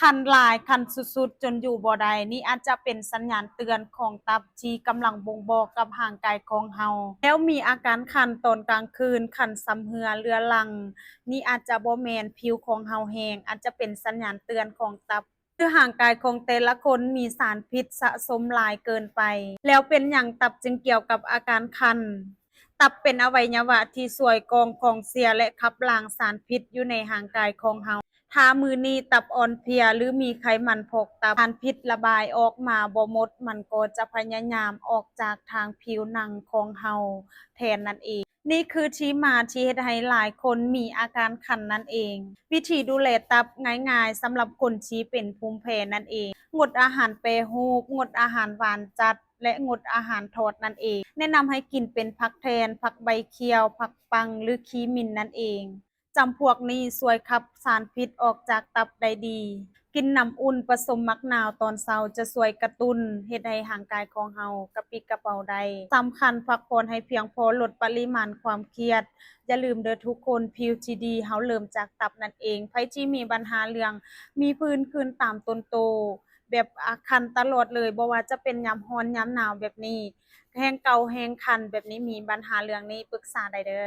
ຄັນຫຼາຍ, ຄັນສຸດໆ ຈົນຢູ່ບໍ່ໄດ້, ນີ້ອາດຈະເປັນສັນຍານເຕືອນຂອງຕັບທີ່ກຳລັງບົ່ງບອກກັບຮ່າງກາຍຂອງເຮົາ. ແລ້ວມີອາການຄັນຕອນກາງຄືນ, ຄັນຊຳເຮື້ອເລືອດຫຼັ່ງ, ນີ້ອາດຈະບໍ່ແມ່ນຜິວຂອງເຮົາແຫ້ງ, ອາດຈະເປັນສັນຍານເຕືອນຂອງຕັບ ຄືຮ່າງກາຍຂອງແຕ່ລະຄົນມີສານພິດສະສົມຫຼາຍເກີນໄປ. ແລ້ວເປັນຫຍັງຕັບຈຶ່ງກ່ຽວກັບອາການຄັນ? ຕັບເປັນອະໄວຍະວະທີ່ຊ່ວຍກອງຂອງເສຍ ແລະ ຂັບລ້າງສານພິດຢູ່ໃນຮ່າງກາຍຂອງເຮົາ. ຖ້າມື້ນີ້ຕັບອ່ອນເພຍ ຫຼື ມີໄຂມັນພອກຕັບ, ສານພິດລະບາຍອອກມາບໍ່ໝົດ, ມັນກໍຈະພະຍາຍາມອອກຈາກທາງຜິວໜັງຂອງເຮົາແທນນັ້ນເອງ. ນີ້ຄືທີ່ມາທີ່ເຮັດໃຫ້ຫຼາຍຄົນມີອາການຄັນນັ້ນເອງ. ວິທີດູແລຕັບງ່າຍໆສຳລັບຄົນທີ່ເປັນພູມແພ້ນັ້ນເອງ. ງົດອາຫານແປຮູບ, ງົດອາຫານຫວານຈັດ ແລະ ງົດອາຫານທອດນັ້ນເອງ. ແນະນຳໃຫ້ກິນເປັນຜັກແທນ, ຜັກໃບຂຽວ, ຜັກປັງ ຫຼື ຂີ້ໝິ່ນນັ້ນເອງ. ຈຳພວກນີ້ຊ່ວຍຂັບສານພິດອອກຈາກຕັບໄດ້ດີ. ກິນນ້ຳອຸ່ນປະສົມໝາກນາວຕອນເຊົ້າຈະຊ່ວຍກະຕຸ້ນເຮັດໃຫ້ຮ່າງກາຍຂອງເຮົາກະປິກະເປົາໄດ້. ສຳຄັນ, ພັກຜ່ອນໃຫ້ພຽງພໍ, ລົດປະລິມານຄວາມຄຽດ. ຢ່າລືມເດີທຸກຄົນ, ຜິວທີ່ດີເຮົາເລີ່ມຈາກຕັບນັ້ນເອງ. ໃຜທີ່ມີບັນຫາເລື່ອງມີผื่ນຂຶ້ນຕາມຕົ້ນໂຕ ແບບ ອາ ຄັນຕະຫຼອດເລີຍ, ບໍ່ວ່າຈະເປັນຍາມຮ້ອນ, ຍາມໜາວແບບນີ້, ແຮງເກົາ, ແຮງຄັນແບບນີ້, ມີບັນຫາເລື່ອງນີ້ ປຶກສາໄດ້ເດີ.